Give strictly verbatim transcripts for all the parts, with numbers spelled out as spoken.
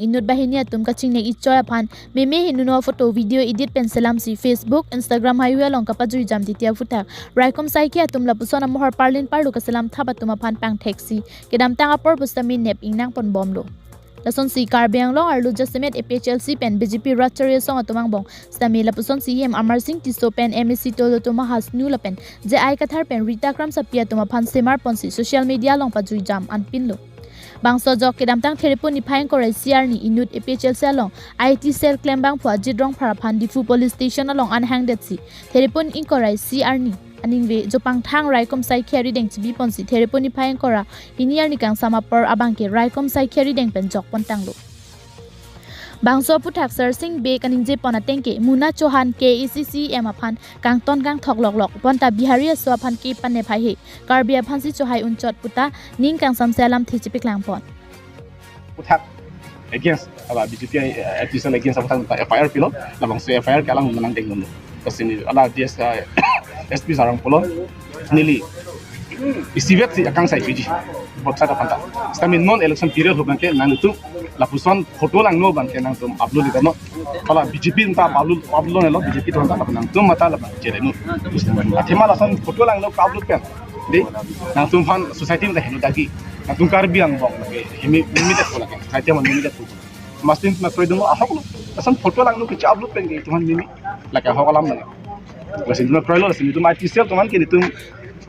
inut banghini atum kachingnek ichoi aphan meme hinu no photo video edit pen selamsi Facebook, Instagram haihui along kapajuijam titi aphuthak raikom saikhi atum lapuson amohor parlin parlo kaselam thap atum aphan pangtheksi kedamtang apor pusitame nep ingnang ponbomlo. Lasonsi Karbi Anglong arlo jasemet A P H L C pen B J P rat chari asong atum angbong sitame lapuson C E M Amar Sing Tisso pen M A C Tilottama Hasnu lapen J I Kathar pen Rita Kramsapi atum aphan semar ponsi social media along pajuijam anpinlo. Bangso ajok kedamtang Therepon niphai ingkoi ra isi arni inut A P H L C along I T cell klem abangphu Ajit Rongphar aphan Diphu Police Station along an hangdetsi Therepon ingkoi ra isi arni aningve jopangthang raikom saikhi arideng chibi ponsi Therepon niphai ingkoi ra hini arni kangsam apor abangke raikom saikhi arideng pen jok pontanglo. Bangso aphuthak Sarsing Bey kaningjepon atengke Muna Chauhan K A C C E M aphan kangton kangthok loklok bonta Bihari aso aphan kepanep haihe, Karbi aphansi chohai unchot puta ning kangsamse alamthe chipiklangpon. Aphuthak against, ala B J P, eh, official against aphuthak F I R pilo, labangso F I R ke alang manang dengdunlo. Lasi neli ala D S, eh, S P sarang pulo, neli isivet si akangsai piji, both side aphanta. Sitame non election period ahut abangke nangtum lapuson photo langno abangke nangtum upload ikano. Hala B J P ta upload, upload nelo, B J P atum ta nangtum mata labang chere no. Athema lason photo langno ka-upload pen, dei, nangtum aphan society mata heno dagi. Nangtum Karbi Anglong lake himi, limited ko lake. Society aman limited ko. Masti na kroidun ahoklo. Lason photo langno ke upload pen ke itum aphan mimi lake ahok alam nang. Lasi itum kroilo, lasi itum I T cell atum aphan ke itum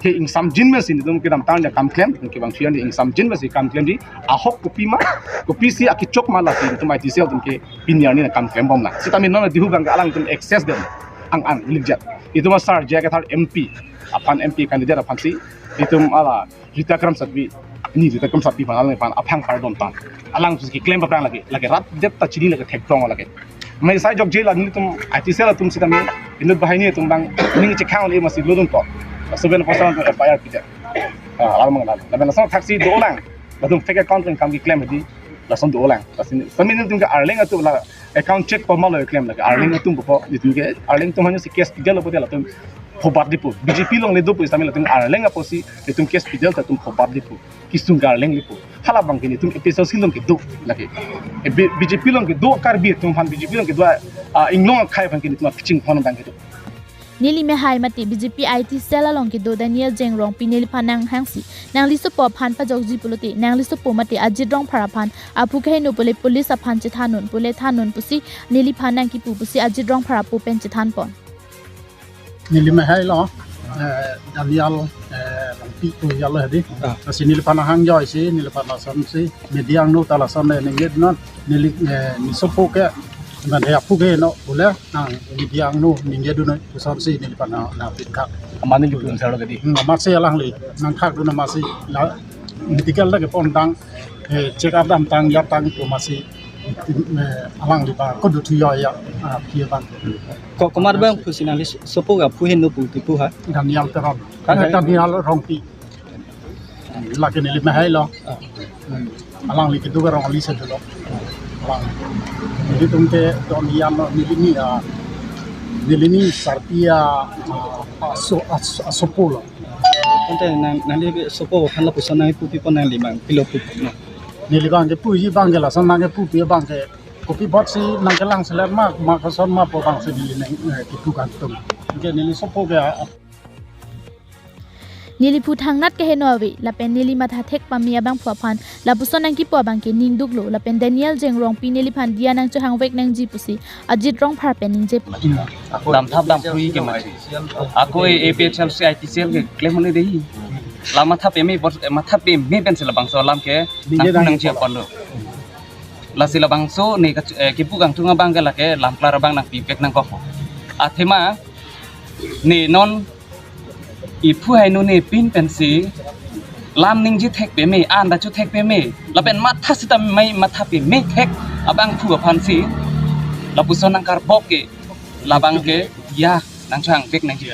ke ingsamjin mesi itum kedamtang akam klem, itum ke bang sian ingsamjin mesi akam klemji, ahok kopima, kopisi akechok ma lasi itum I T cell atum ke pini arni akam klembomlang. Sitame non Diphu abangke alangtum access dam ang ang likjat. Itum asar J I Kathar M P aphan, M P candidate aphansi itum ala Rita Kramsapi, ni Rita Kramsapi aphan, alangphan aphang kardom tang. Alangsi keklem paprang lake, lake rat det ta chini lake thekdong lake. Mai sai jokje la nelitum I T cell atum sitame inut banghini atum abang ning chekhang le masi lodun ko. Laso pen lapuson atum F I R pijak. Ah, alam mangalam. Lapen lason thaksi dolang. Latum fake account pen kam keklem hedi. Lason dolang. Lason sitame nelitum ke Arleng atum la account check po ma lo keklem lake. Arleng atum po, nelitum ke Arleng atum aphansi case pidetlo pute latum phobat dipo. B J P along le dopo sitame latum Arleng apotsi itum case pidet latum phobat dipo. Kesung ke Arleng dipo. Hala abangke nelitum A P H L C along kedo lake. E, B-, B J P along kedo Karbi atum aphan, B J P along kedo, ah, inglong akhei aphan ke nelitum apichinghon abang kedo. Neli mehai mate B J P I T cell along kedo Daniel Jengrongpi neliphan nanghangsi, nangli sopo aphan pajokji pulote, nangli sopo mate Ajit Rongphar aphan aphu keheno pule police aphan chethan non pule than non pusi neliphan nangkipu pusi Ajit Rongphar apo pen chethanpon. Neli mehai lo, eh, Daniel, eh, Rongpi pu ya lo hedi. Ah. Lasi neliphan hangjoisi, neliphan lasonsi, media angno ta lason le ningje non, neli, eh, neli sopo ke, mane aphu keheno pule, nang media angno ningjedun non, lasonsi neliphan nang, nangpithak. Amat neli pun salo kedi. Hmm, amatsi alangli, nangthakdun amatsi, la, medical ta kepontang, eh, check up damtang, yaptang pu amatsi, eh, alangli ba, kodu thuyo ya, ah, phi abang. Ko, komat abangphu si nangli sopo ke aphu heno pu kipu ha? Daniel Teron. Kan eh, hai? Daniel Rongpi. Lake neli mehai lo. Ah. Hmm. Alangli kedo ke Rongli si dolo. Alangli. Nelitum ke don iyan lo neli ni, ah, neli ni sarpi a, ah, aso, as-, asopo lo. Ante nang, nangli sopo aphan lapuson nangkipu pipon nangli abang pilo pu no. Neli abangke puji abangke lason nangkipu pi abangke kopi apotsi nangkelang selet ma, ma koson ma pu abangsi neli nang, eh, kipu kangtung. Anke neli sopo ke, ah, neli aphu thangnat keheno ave, lapen neli mathathek pame abangphu aphan lapuson nangkipu abangke ningduklo, lapen Daniel Jengrongpi neliphan diya nangchohangvek nangji pusi Ajit Rongphar pen ningje. Damthap damphri ke mati. Ako e A P H L C I T cell keklem hone dehi. La matha peme bor, eh, matha peme pensi labangso alam ke ningje nang nangji apotlo. Lasi labangso ne kach-, eh, kipu kangtung abangke lake lamklar abang nangpipek nangkok. Athema ne non iphu heno ne pin pensi lam ningje thek peme, an ta chothek peme, lapen matha sitame matha peme thek abangphu aphansi lapuson nangkarbok ke, labangke diya nangchohangvek nangji.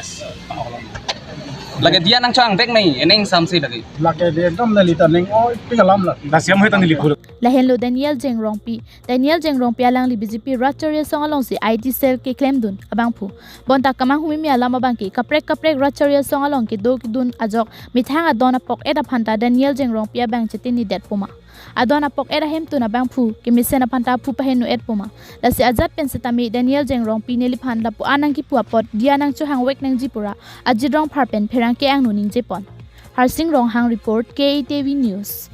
Lake diya nangchohangvek nang, ene ingsamse lake. Lake de ekdom neli ta ning oi pik alam la. Lasi amhoi ta neli phu. Lahenlo Daniel Jengrongpi. Daniel Jengrongpi alangli B J P Rat Chari Asong alongsi I T cell keklem dun abangphu. Bonta kemanghu meme alam abangke kaprek kaprek Rat Chari Asong along kedo kedun ajok methang adon apok et aphanta Daniel Jengrongpi abang chetini det poma. Adon apok et ahemtun abangphu kemesen aphanta phu paheno et poma. Lasi ajat pen setame Daniel Jengrongpi neliphan lapu-an nangkipu apot dia nangchohang vek nangji pura Ajit Rongphar pen pherangke angno ningje pon. Harsing Ronghang report, K E T V News.